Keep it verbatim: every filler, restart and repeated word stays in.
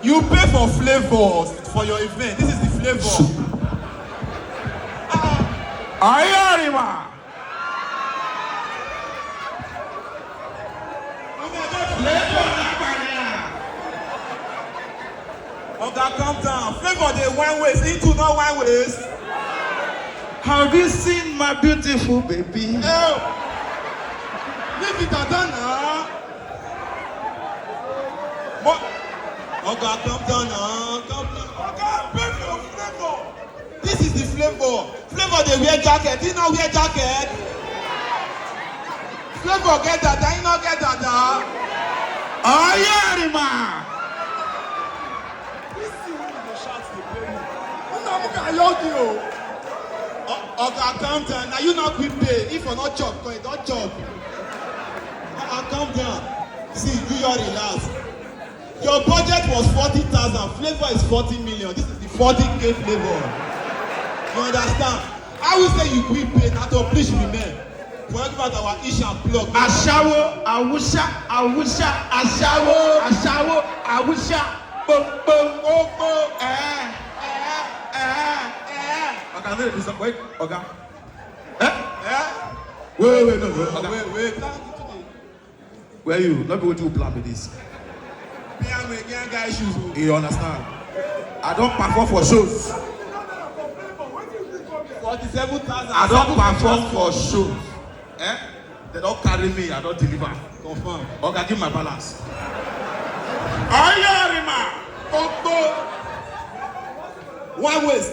You pay for flavors for your event. This is the flavor. Ayarima. Oga, calm down. Flavor dey wine waist. Into no wine waist. Have you seen my beautiful baby? Oh. Leave it at that now. Mo- Oga, calm down now. Calm down. Oga, pay for flavor. This is the flavor. Flavor dey wear jacket. He no wear jacket. Flavor get dada. He no get dada. Ayarima. This thing wey you dey shout dey pain me. Una muka yogi o. O- Oga, calm down. Now you no quick pay. If you no chop, go don chop. Uh-uh, calm down. See, you your relax. Your budget was forty thousand. Flavor is forty million. This is the forty K flavor. You understand? I will say you quick pay. Now to please me, man. For everybody, our Isha block. Ashawo, Awusha, Awusha, Ashawo, Ashawo, Awusha, Bo, Bo, Bo, Bo, eh, eh, eh, eh. Oga, no, this wait, Oga. Eh? Eh? Wait, wait, wait, no, no, Oga. Wait, wait. Where you? Not be wetin you plan with this. Me and my young guy shoes. You understand? I don't perform for shows. Forty-seven thousand. I don't perform for shows. Eh? They don't carry me. I don't deliver. Confirm. Oga, give my balance. Ayarima. Ogbo. One waist.